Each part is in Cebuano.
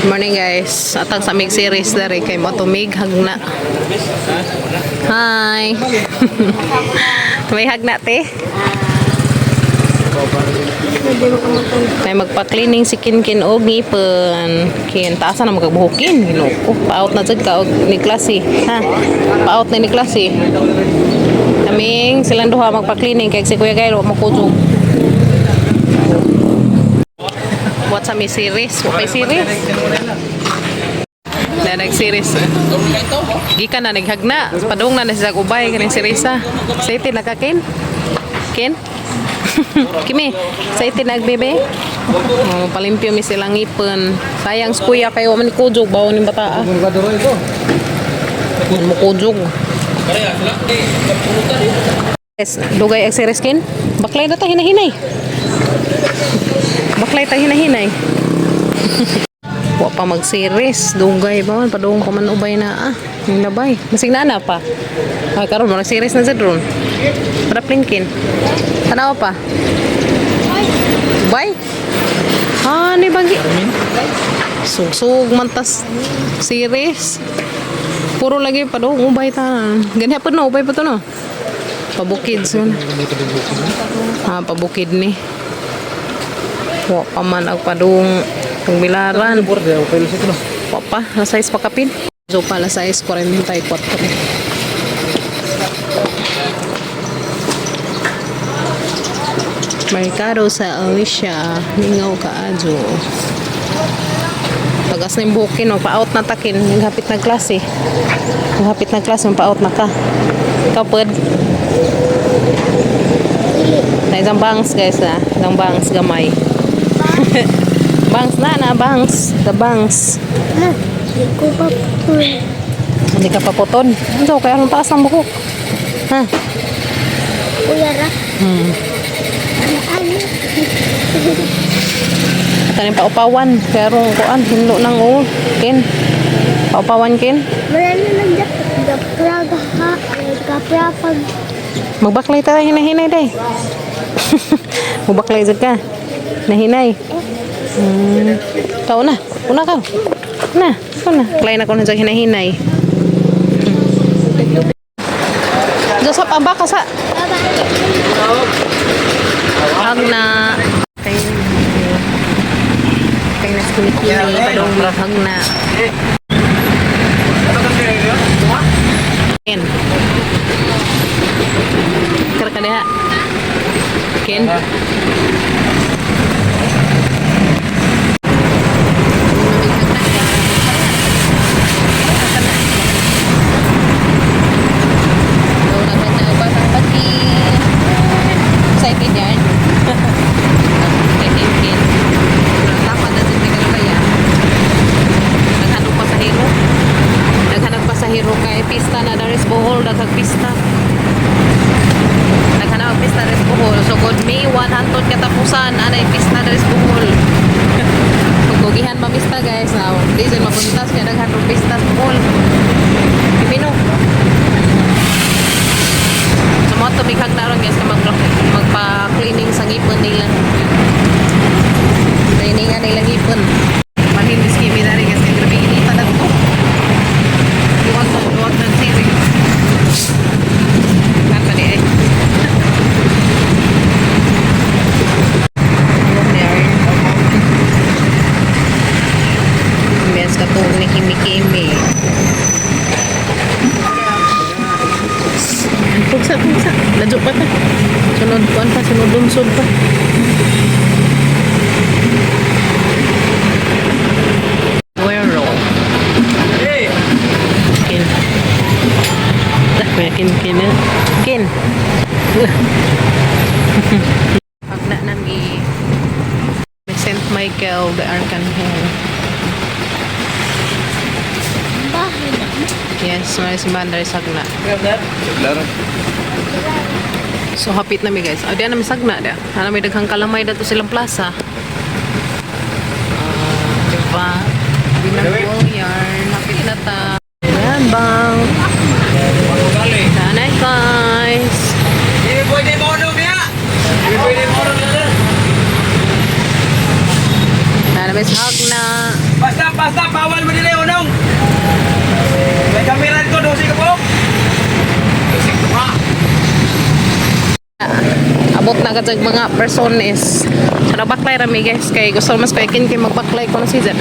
Morning, guys. Atang sa mig series dere kay motumig hagna. Hi. May hagna, te. May magpa-cleaning si Kinkin og ngipon. Kin, taasa na magbuhukin. Ginoo ko. Pa-out na jud ka og ni klase. Ha? Pa-out na ni klase. Kaming silang duha magpa-cleaning kay si Kuya Gail wa makujog. What sa mi series? Wa pay series? Na nag-series. Gikan na naghagna. Padung na na siya ubay kaning series ah. Excited na ka, Ken? Ken? Kimi, excited na bebe? Oh, palimpyo mi silang ngipon. Sayang sa kuya kayo man kujog bawon ning bata ah. Man mo kujog. Yes, dugay ang series, Ken. Baklay na ta hinahinay. Baklay ta hinahinay. Wa pa mag-series. Dugay ba man padung pa man ubay na ah. Yung labay. Masig na na pa. Ay, karon mo nag-series na sa drone. Para plinkin. Tanaw pa. Bay. Ah, ni bagi. Sugsug man tas series. Puro lagi padung ubay ta. Ganyan pa no, ubay pa to no. Pabukid sun. Ah, pabukid ni. Wa pa man ang padung tungbilaran. Wa pa, nasa size pa kapin. So pala size 44. Merkado sa Alicia, mingaw ka adyo. Tagas na yung bukin, no? Pa-out na takin. Yung hapit na klase. Yung hapit na klase, pa-out na ka. Ikaw, pwed. Na isang bangs, guys, na. Isang bangs, gamay. Bangs na, na, bangs. The bangs. Ha? Di ko pa po. Hindi ka paputon. Ano, kaya anong taas ng buhok? Ha? Kuya ra. Ano? At anong paupawan? Pero, kuan, hinlo ng ulo. Kin. Paupawan, kin. Wala na lang gapraga ha. Gaprapag. Magbaklay tayo, hinahinay day. Magbaklay jud ka. Nahinay. Ikaw na. Una ka. Na. Ikaw na. Baklay na ko na dyan hinahinay. Joseph, ang baka sa... Bye-bye. Ang na... Kay kay nas kinikini, padong hag na. Ken. Kara ka diha. Ken. Excited yan? Ken, Ken. Dapat na si Miguel kaya. Naghanap pa sa hero. Naghanap pa sa hero kay pista na daris Bohol, daghang pista. Naghanap ang pista daris Bohol. So good May 1 hantod katapusan anay pista daris Bohol. Pagkugihan mamista, guys. Now, di sa mabuntas kay daghan og pista sa Bohol. Pipino. So mo to bighag na ron, guys, kay magpa-cleaning sa ngipon nila. Training nga nila ngipon. Mahin kimi na rin kasi grabe inita na to. Luwag na luwag ng siri. Kanta di ay. Mes katong ni Kimi Kimi. Pugsa, pugsa. Ladyo pa ta. Sunod kuan pa, sunod lungsod pa. Wero. Kin. Dah, kuya kin kin eh. Kin. Pagna nami Saint Michael the Archangel. Bahay na. Yes, may simbahan dari sagna. So hapit na mi, guys. Ah, di na mi sagna da. Ana may daghang kalamay dato silang plaza. Ah, diba? Binagol yarn. Hapit na ta. Ayan, bang. Sana, guys. Sana may sagna. Basta Basta bawal mo nila unong. May kamera ko, 12 ka po. Abot na ka mga persones. So nagbaklay rami, guys, kay gusto mas kay kin kay magbaklay ko na season.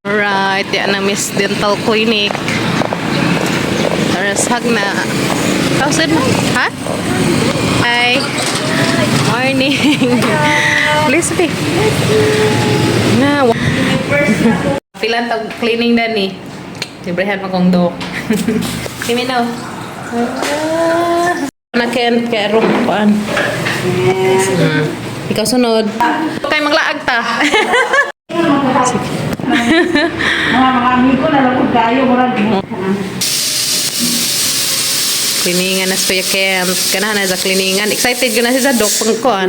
Alright, yan ang Miss Dental Clinic. Taras hag na. Thousand, ha? Hi. Morning. Please be. Na. Pilan tag cleaning na ni. Librehan mo kong dok. Kimi now. Ah. Na Ken kay room kuan. Ikaw sunod. Kay maglaag ta. Mga amigo na lang kayo murag. Kliningan na si Kuya Ken. Kanahan na sa kliningan. Excited ka na siya sa dok pang kuan.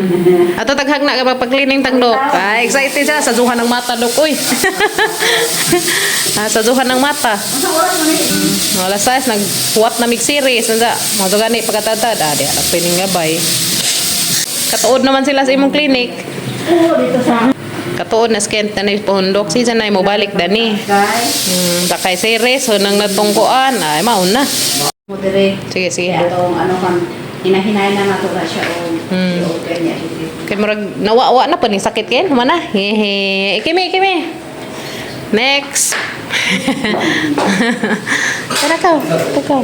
Ato taghag na ka pag-cleaning tag dok. Ay, excited siya sa duha ng mata dok. Uy. Ah, sa duha ng mata. Wala size naghuwat na mig series nanda. Mo to gani pagkatadtad. Ah, di ala cleaning gabay. Katuod naman sila sa imong clinic. Oo, dito sa Katuod na si Kent na ni pahundok. Siya na mo balik dani. guys. Takay series so nang natungkuan ay mauna na. Mo dire. Sige, sige. Kaya atong ano kan hinahinay na nato na siya o i-open niya. Kay murag nawawa na pa ni sakit ken humana. Hehe. Kimi kimi. Next. Tara ka. Ikaw.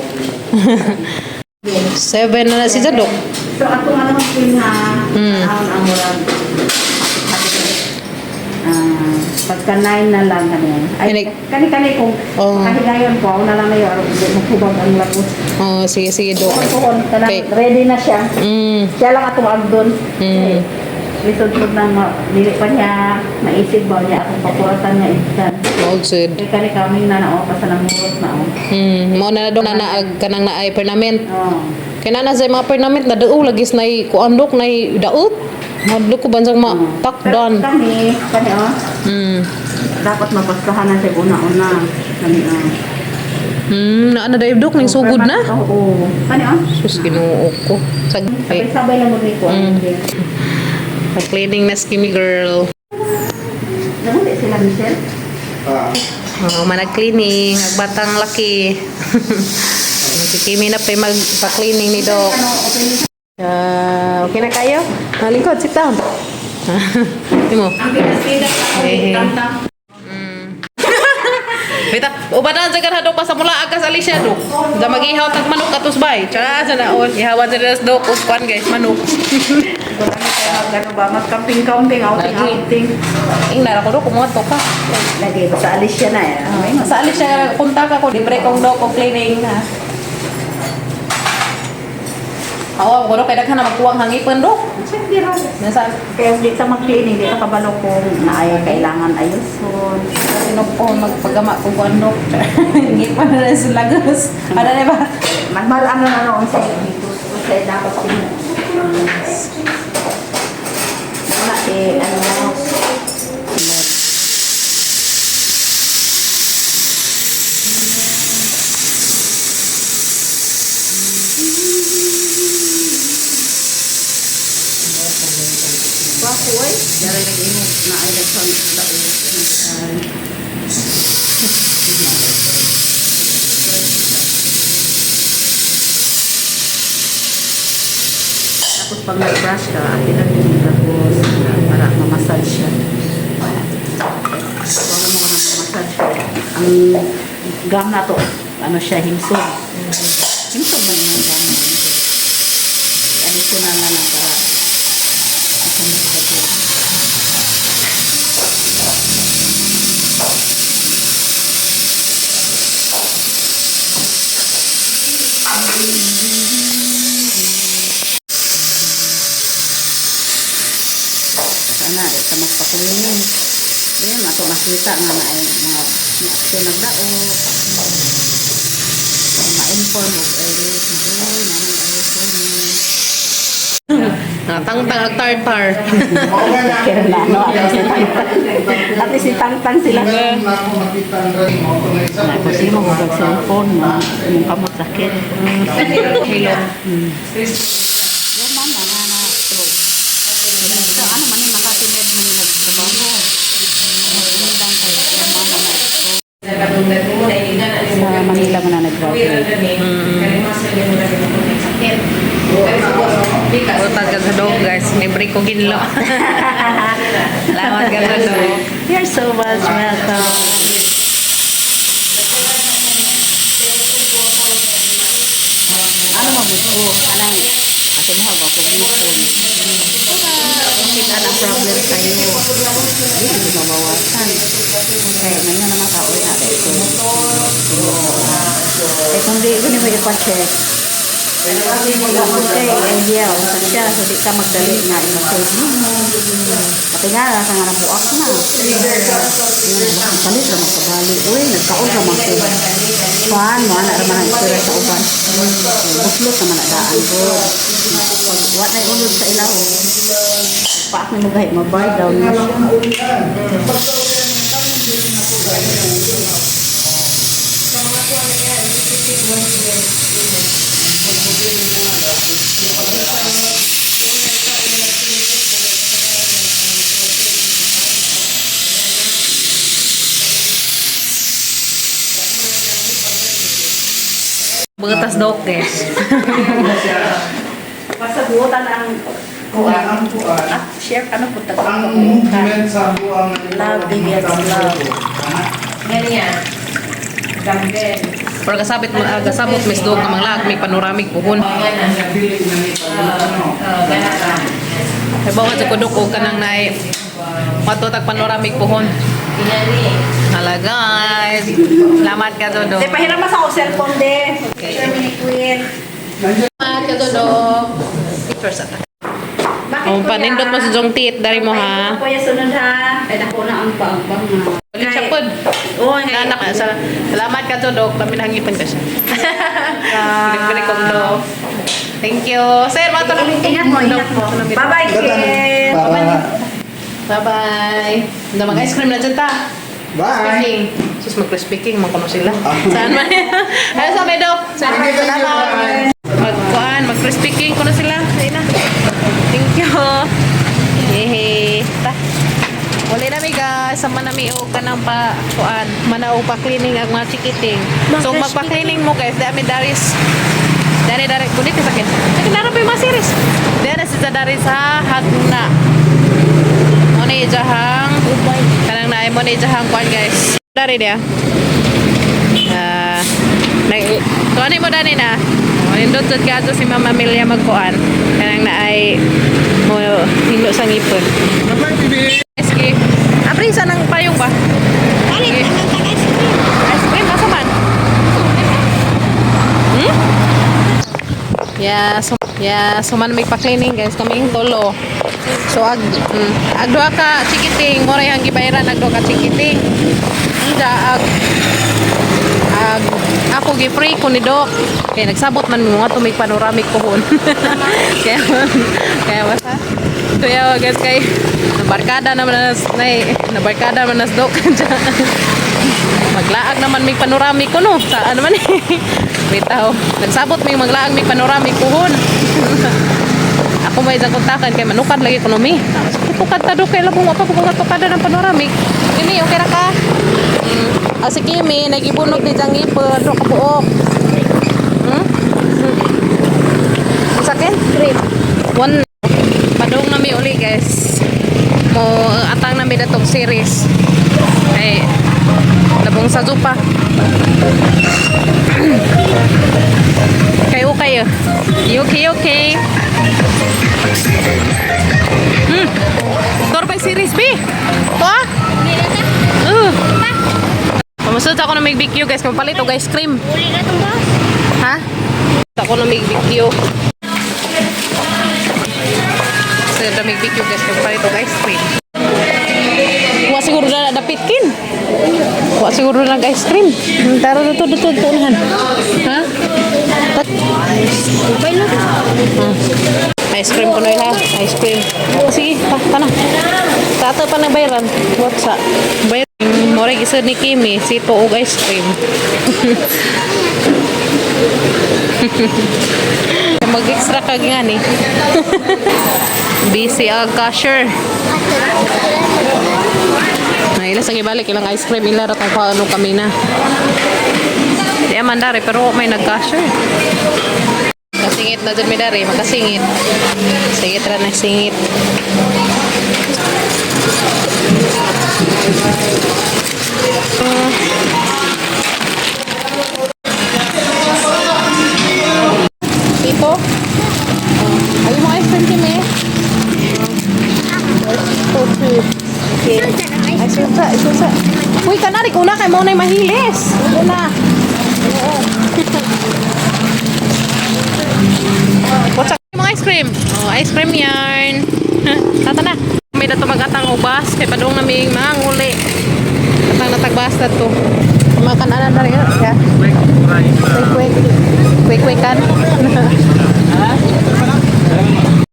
7 na na si Zadok. So atong ano ang queen ha, ang murag ah, pagka 9 na lang kani. Ay, kani kani kung Oo. kahigayon ko, ako na lang na yun, aron hindi makubag ang lagos. Oh, sige sige dok. Kung kanang Okay. ready na siya. Siya lang atong agdon. Lisod po nang dili pa niya naisip ba niya akong papuratan niya instant. Mao jud. Kaya kani kaming na nao pa sa namurot na oh. Mao na na dok na naag kanang naay permanent. Oh. Kay na na sa mga permanent na dao lagis nay kuan dok nay daot. Madlo ko bansang ma Pero takdan. kami, kani oh, dapat mapastahan na siya una-una. Kani oh. Naa na dayod dok ning sugod na. Oo. Kani oh. Sus, Ginoo ko. Sag ay, Sabay-sabay lang mo ni ko. Cleaning na skinny girl. Namundi sila Michelle. Oh, manag-cleaning, ag batang laki. Si Kimi na pa magpa-cleaning ni Doc. Ah, okay na kayo? Malingkod, sit down. Di mo. Ang pinas-pinas ako, Eh, eh. tantang. Bita, uban na jagan hadok pa sa mula agas Alicia dok. Da magihaw tag manok atos bay. Tsara sa naon, ihawan sa das dok ug kuan guys manok. Wala na tayo mag ano ba, mag-camping-camping, outing-outing. Ingnar ako dok kumuha to ka. Lagi, basta alis siya na eh. Sa Alicia kontak ako libre kong dok og cleaning ha. Awa ko dok kay daghan na magkuwang hangipon dok. Siyempre, ra. Nasa Kaya di ta mag-cleaning, di ta kabalo kung naaya kailangan ayuson. Sinuko magpagama ko kuan dok. Ngipon na sa lagos. Ano na ba? Magmal ano na noon sa dito, sa dapat din. Wala eh, ano, Wapo eh. Dari nag-imong na ay nagsan Tapos pag nag-brush ka, atin na din tapos para mamassage siya. Wala mo na mamassage ka. Ang gum na to, ano siya, himsog. Himsog man yung gum na. Himsog. Ano ko na nga lang para masamot ka to. Sana, di ka magpakulingin. Di, mato makita nga na ay mga ni action nagdaot. Ma-inform og early. Uy, nanay ayos ko ni. Tangtang ag tartar. Kaya na, no? At least ni Tangtang. At least ni Tangtang sila. Na, kasi mo mag cellphone, ma. Yung kamot sakit. Hilom. Yung mama nga na stroke. Sa ano man yung Makati Med man yung nagtrabaho. Undang kay yung mama na stroke. Sa Manila mo na nag-graduate. Utag ka sa dog guys. Libre ko ginlo. Salamat ka sa dog. You're so much welcome. Ano mabuto? Anang kasi mo hawa ko gipon. Kita na problem sa'yo. Hindi hindi mabawasan. Kaya ngayon naman ka uwi na ito. Eh kung di ko mo ipa-check. Okay, eh yeah, sa siya, so di ka magdali na i-save mo. Pati nga, ka nga nabuak na. Yun, baka palit ra magkabali. Uy, nagkaon ra man ko. Kuan mo, ana ra man ang istorya sa uban. Buslot naman na daan ko. Pag wa na unod sa ilaw. Paak ni mo gahi, mabay down na siya. Bukatas dog guys. Basta buotan ang Kuan ang kuan. Ah, share ano po ta Ang movement sa buang Love begets love. Pero kasabit mo, kasabot mis dog nga manglaag may panoramic puhon. Dili na ni ano. Kay bawa sa kudok og kanang naay matutag panoramic puhon. Hala guys. Salamat ka Dodo. Di pahiram sa ako cellphone de. Picture mi ni Queen. Salamat ka Dodo. Picture sa ta. Bakit Oh, panindot mo sa jong tit dari mo ha. Kuya sunod ha. Ay dako na ang paangbang na. Ulit siya pod. Oh, Nanak, salamat ka Dodo. Kami nangipon ka siya. Libre kong dog. Thank you. Sir, mato na. Ingat mo, ingat mo. Bye-bye, Ken. Para Bye-bye. Hindi mag-ice cream na dyan ta. bye. Speaking. Sus, mag-speaking, man kuno sila. Saan man? Ano sa may dok? Thank you, thank you. Bye. Magkuan, mag-speaking kuno sila. Ayun na. Thank you. Hehe. Ta. Uli na mi guys, sama na mi og kanang pa kuan, manaog pa cleaning ang mga chikiting. So magpa-cleaning mo guys, dami daris. Dari dari kulit sa akin. Sakit na pa yung mga series. Dari sa dari sa hagna. Mo na ijahang kanang naay mo na ijahang kuan guys. Dari dia. Ah, nag tuani mo dani na. Nindot jud kadto si Mama Amelia magkuan. Kanang naay mo hilo sa ngipon. Bye, baby. Eski. Apri sa nang payong ba? Palit naman tag ice cream. Ice cream asa man? Hmm? Yeah, so man may pa-cleaning guys kami yung tulo. So ag duha ka chikiting, mo ang gibayaran ag duha ka chikiting. Unda ag ag ako gi free ko ni Doc. Kay nagsabot man mo nga may panoramic pohon. Kaya kaya basta kuya guys kay nabarkada naman nas nay nabarkada man nas Doc. Maglaag naman may panoramic ko no. Sa ano man eh. Bitaw. Nagsabot may maglaag may panoramic pohon. Ako may isang kontakan kay manukad lagi ko mi. Tukad ta do kay labong pa ko mga tukada ng panoramic. Kimi okay ra ka? Mm. Ah, si Kimi nagibunog ni jang ipon do ka buok. Sa akin? Cream. One. Padung nami uli guys. Mo atang nami datong series. Ay labong sa zupa. Kay okay. You okay okay. Torbay series B. To ah. Uli na ta. Pamusod ako na may BQ guys, mapalit og ice cream. Uli na tong boss. Ha? Ako na may BQ. Sa na may BQ guys, mapalit og ice cream. Wa siguro na dapit kin. Wa siguro na ice cream. Tara dito dito dito unahan. Ha? Ubay na. Ice cream ko na ila. Ice cream. Sige, pa, pa na. Tato pa na bayran. What's up? Bayran. Moreg isa ni Kimi, si og ice cream. Mag-extra ka nga ni. Busy ang cashier. Na ila sa gibalik ilang ice cream ila ra tong paano kami na. Di man dari pero may nag-cashier. Kasingit na dyan mi dari, makasingit. Singit ra na singit. Tito? Oh. Ayaw mo ice cream, Kimi? Oh. Okay. Ay, susa, susa. Uy, kanari, kuna kay mo na mahilis. Una. Oo. What's up? Mga ice cream. Oh, ice cream yarn. Tata na. May dato magatang ubas kay padung naming mga nguli. Atang natagbas na to. Makan ana na rin ya. Quick quick. Quick quick kan.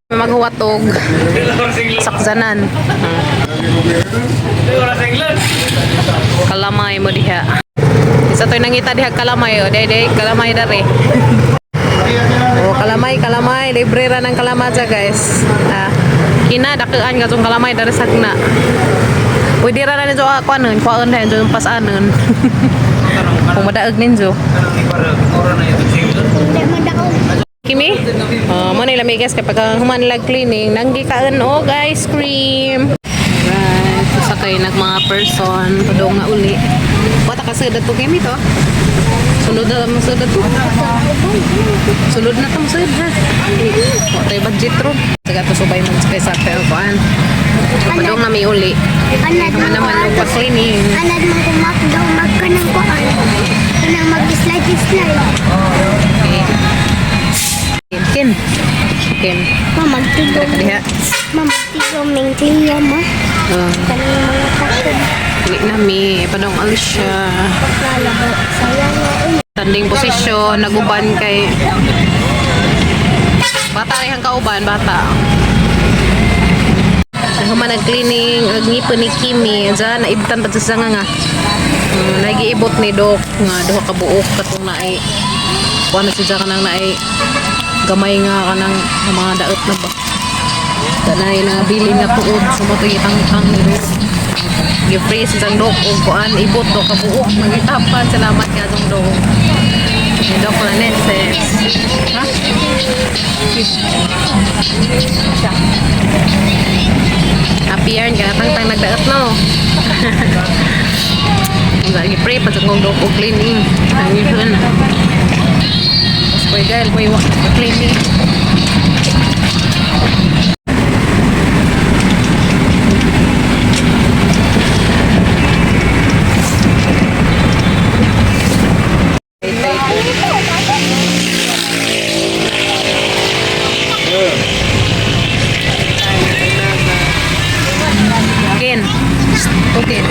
Maghuwat og sakzanan. Kalamay mo diha. Isa to'y nangita diha kalamay o. Day day kalamay dare. Oh, kalamay, kalamay. Libre ra ng kalamadya, guys. Ah, kina, dakian ka tong kalamay dari sagna. Pwede ra na ninyo ako anon, kuhaan na ninyo pasanon. Kung madaag ninyo. Hindi man ako. Kimi? Oh, mo nila guys kapag ang human lag cleaning, nanggi kaan og ice cream. Right, sa kay nag mga person, padong na uli. Wata kasi dato Kimi to. Sunod na mo sa dato. Sunod na tong sud ha. Wa tay budget ro. Saga to subay man sa sa pero kuan. Padong na mi uli. Anad Naman man naman ko og ato. pa-cleaning. Anad man ko makdaw magkanang kuan. Kanang mag-slide slide. Okay. Kin. Kin. Ma magtigom. Diha. Ma magtigom ming kliya ma. Oh, Kanang mga takod. uli na mi padong alis siya. Lalabo. Sayang nga uy. Standing position, naguban kay bata rehang kauban, bata. Human nag-cleaning, ag ngipon ni Kimi, diyan naibtan pa sa nga nga. Nagiibot ni Doc nga duha ka buok katong naay kuan na siya kanang naay gamay nga kanang mga daot na ba. Danay na bili nga tuod sa mo itang ni Doc. Gi-freeze ang Doc og kuan ibot do ka buok nagitapan salamat ka dong Doc. Ni Doc Lanenses. Ha? Siya. Happy yarn ka tang tang nagdaot no. Lagi pray pa sa kong dog og cleaning. Ang yun. Koy gail koy wa cleaning. Ken. Okay.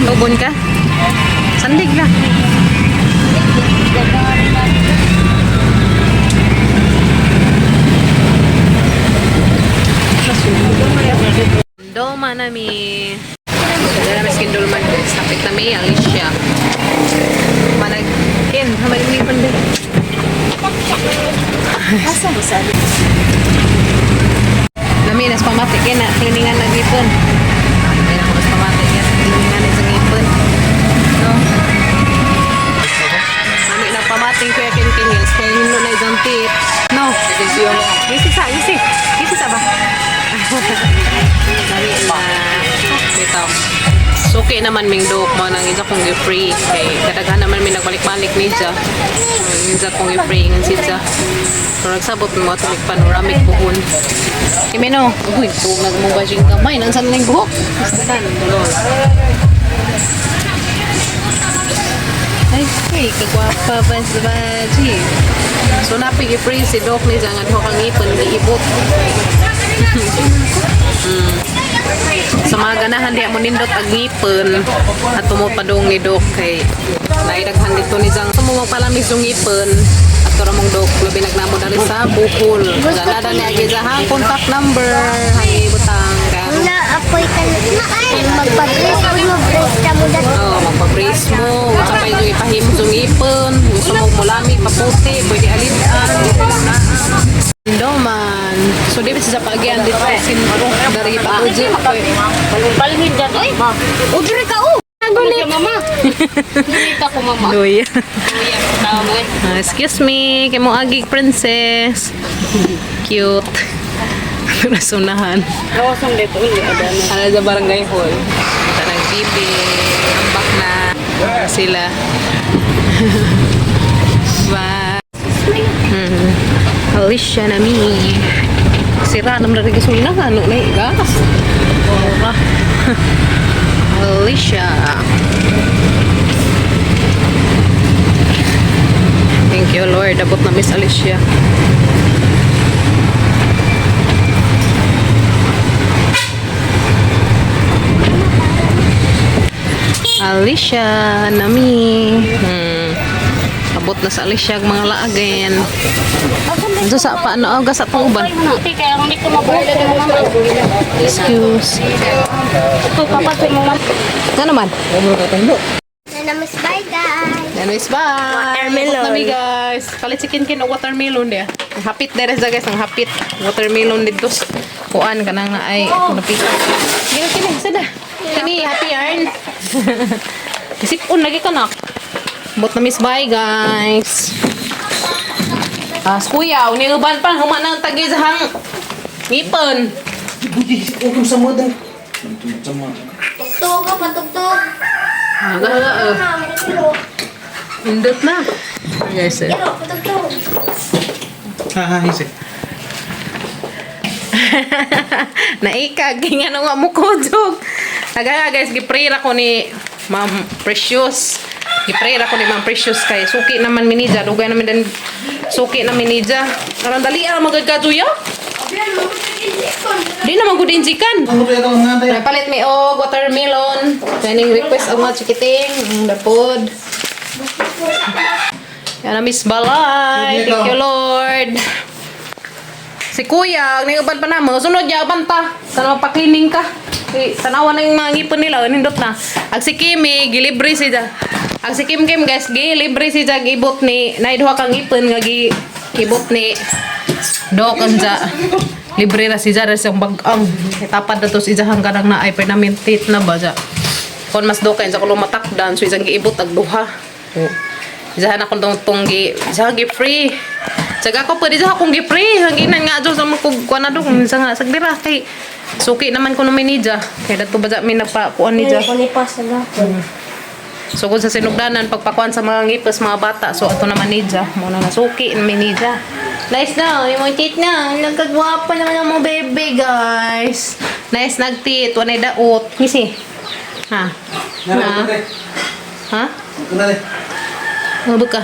Tugon ka? Sandig ka. Dolma nami. Dala mas kindolman guys. Sapit nami Alicia. Manag Ken, hamay ni pande. Asa mo sa Nami nas pamati ken na cleaningan na gipon. Kaya ako nas pamati ken cleaningan na isang ipon. No. Nami na pamating kuya Ken Ken Hills kaya hino na isang tip. No. Gisi sa, gisi. Gisi sa ba? Nami na bitaw. Suki naman ming dok mo nang isa kong i-free kay kadaghan naman mi nagbalik-balik ni siya. Isa kong i-free ngan siya. So nagsabot mo atulik panoramic puhon. Kimeno, uy, tungag mo ba siyang kamay? Nansan na yung buhok? Saan? Dolor. Ay, ay, kagwapa ba sa baji? So, napig i-free si Doc ni Jangan ho kang ipon, giibot. Sa mga ganahan diya mo nindot ag ngipon at tumupadong ni Doc kay naidaghan dito ni Jang. Tumumo pala mismo ngipon at mong dok, labi nagnamo dali sa Bukol. Ganada ni agi sa hang contact number, hangi butang karon. Wala ako'y ay, magpa-brace ko mo, brace ka mo dati. Oh, magpa-brace mo, unsa pa yung ipahimo sa ngipon, gusto mo mulami, paputi, pwede alitan. Indoman. So di ba siya paagian dito sa sentro, dari pa-uji. Balhin dyan. Uy! Udre ka, oh! Gulit! Mama! Gulit ako, mama. Luya. Luya, tao mo eh. Ah, excuse me, kay mo agi princess. Cute. Nasunahan. Lawasang dito. Uy, ada na. Ano sa barangay hall. Tanang TV, ambak na sila. Bye. Alicia na mi. Sira naman na gasolina ano na gas. Ora. Alicia. Thank you, Lord. Abot na Miss Alicia. Alicia, nami. Abot na sa Alicia ang mga laagin. Ano sa paano aga sa tong uban? Ate, kaya hindi ko mabuhay na mama. Excuse. Ito, papasok mo, mama. Ano man? Nanamas, bye guys! Anyways, bye. Watermelon. Abot na mi guys. Palit si Kinkin og watermelon dia. Ang hapit dere sa guys, ang hapit. Watermelon dito. Kuan kanang na ay napita. Gino kini sada. Kini happy yarn. Isip-on lagi ka na. Abot na miss bye guys. Ah, kuya, uni uban pa huma na ang tagi sa hang ngipon. Tugtog ka, patugtog! Aga, aga, Ah, may kilo. Indot na. Guys, eh. Kilo, patugtog! Ha ha, hisik. Naikag, nga nga mo ko, jog. Aga guys, gipray ra ko ni Ma'am Precious. Gipray ra ko ni Ma'am Precious kay suki naman minija, dugay naman din suki na minija. Aron dali ara magagkaduya. Di naman gud injikan. Ano ba itong nga tayo? Palit mi og watermelon. Kaning request og mga chikiting, ang dapod. Yan na Miss Balay. Thank you Lord. Si Kuya, ang uban pa namo, sunod niya uban ta. Sana magpa-cleaning ka. Eh, tanawa na yung mga ngipon nila, nindot na. Ag si Kimi, gilibre siya. Ag si Kim Kim guys, gilibre siya gibot ni naay duha kang ngipon nga gi ibot ni Dok anja. Libre ra si Jara sa bag-ang. Tapad na to si Jahang kanang na ay permanent na ba ja. Kon mas do kay sa kulo matakdan so isang giibot ag duha. So, Isahan akong tong tong gi isahan gi free. Tsaga ko pwede sa akong gi free. Hanginan nga adyo sa mga kuan na do kung minsan nga sagdira kay suki naman ko naman ni ja. Kay dato ba ja mi nagpakuan ni ja. Kunipas na So kung sa sinugdanan pagpakuan sa mga ngipos mga bata so ato naman ni ja. Mo na nasuki naman ni ja. Nice na, yung mga tit na. Nagkagwapa naman ang mga baby, guys. Nice nagtit, wanay daot. Misi. Ha? Nara, Na? ito Ha? Na Ano ba ka?